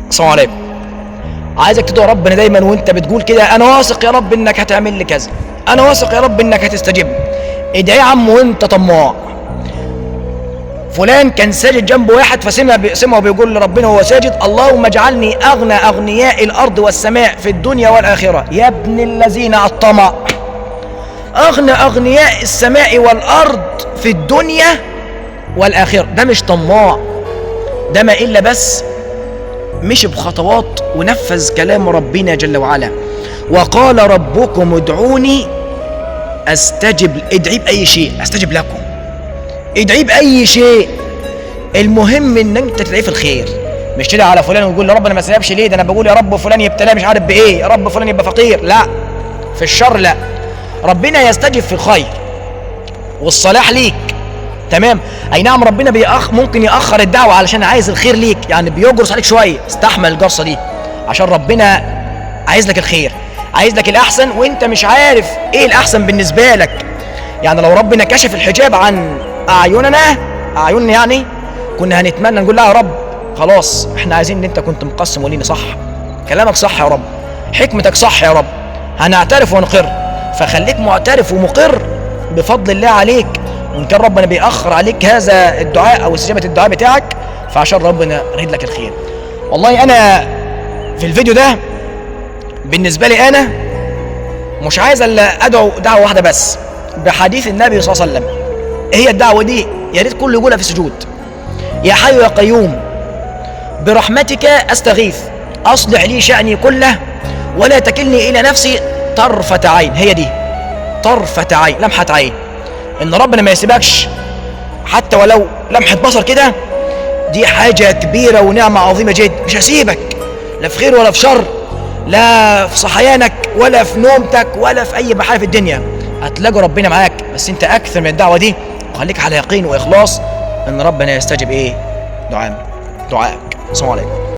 السلام عليكم. عايزك تدعو ربنا دايما وانت بتقول كده، انا واثق يا رب انك هتعمل لي كذا، انا واثق يا رب انك هتستجيب. ادعي يا عم وانت طماع. فلان كان ساجد جنبه واحد فسمعه بيقول لربنا وهو ساجد: اللهم اجعلني اغنى اغنياء الارض والسماء في الدنيا والاخرة. يا ابن الذين الطمع، اغنى اغنياء السماء والارض في الدنيا والاخرة. ده مش طماع، ده ما الا بس مشي بخطوات ونفذ كلام ربنا جل وعلا. وقال ربكم ادعوني استجب. ادعي باي شيء استجب لكم، ادعي باي شيء، المهم ان انت تدعي في الخير. مش تدعي على فلان وتقول يا رب انا ما استجابش ليه، ده انا بقول يا رب فلان يبتلى مش عارف بايه، يا رب فلان يبقى فقير. لا، في الشر لا، ربنا يستجب في الخير والصلاح ليك. تمام؟ اي نعم، ربنا ممكن يأخر الدعوة علشان عايز الخير ليك، يعني بيجرس عليك شوية، استحمل الجرصة دي عشان ربنا عايز لك الخير، عايز لك الأحسن، وانت مش عارف ايه الأحسن بالنسبة لك. يعني لو ربنا كشف الحجاب عن أعيننا يعني كنا هنتمنى نقول لا يا رب خلاص احنا عايزين ان انت كنت مقسم ولينا صح، كلامك صح يا رب، حكمتك صح يا رب، هنعترف ونقر. فخليك معترف ومقر بفضل الله عليك، وان كان ربنا بيأخر عليك هذا الدعاء او استجابة الدعاء بتاعك فعشان ربنا يريد لك الخير. والله انا في الفيديو ده بالنسبة لي انا مش عايز الا ادعو دعوة واحدة بس بحديث النبي صلى الله عليه وسلم. ايه هي الدعوة دي؟ يا ريت كله يقولها في السجود: يا حي يا قيوم برحمتك استغيث، اصلح لي شأني كله ولا تكلني الى نفسي طرفة عين. هي دي طرفة عين، لمحة عين، ان ربنا ما يسيبكش حتى ولو لمحة بصر كده. دي حاجة كبيرة ونعمة عظيمة جدا. مش هسيبك لا في خير ولا في شر، لا في صحيانك ولا في نومتك ولا في اي حاجة في الدنيا، هتلاقي ربنا معاك. بس انت اكثر من الدعوة دي وخليك على يقين واخلاص ان ربنا يستجيب ايه؟ دعائك. السلام عليكم.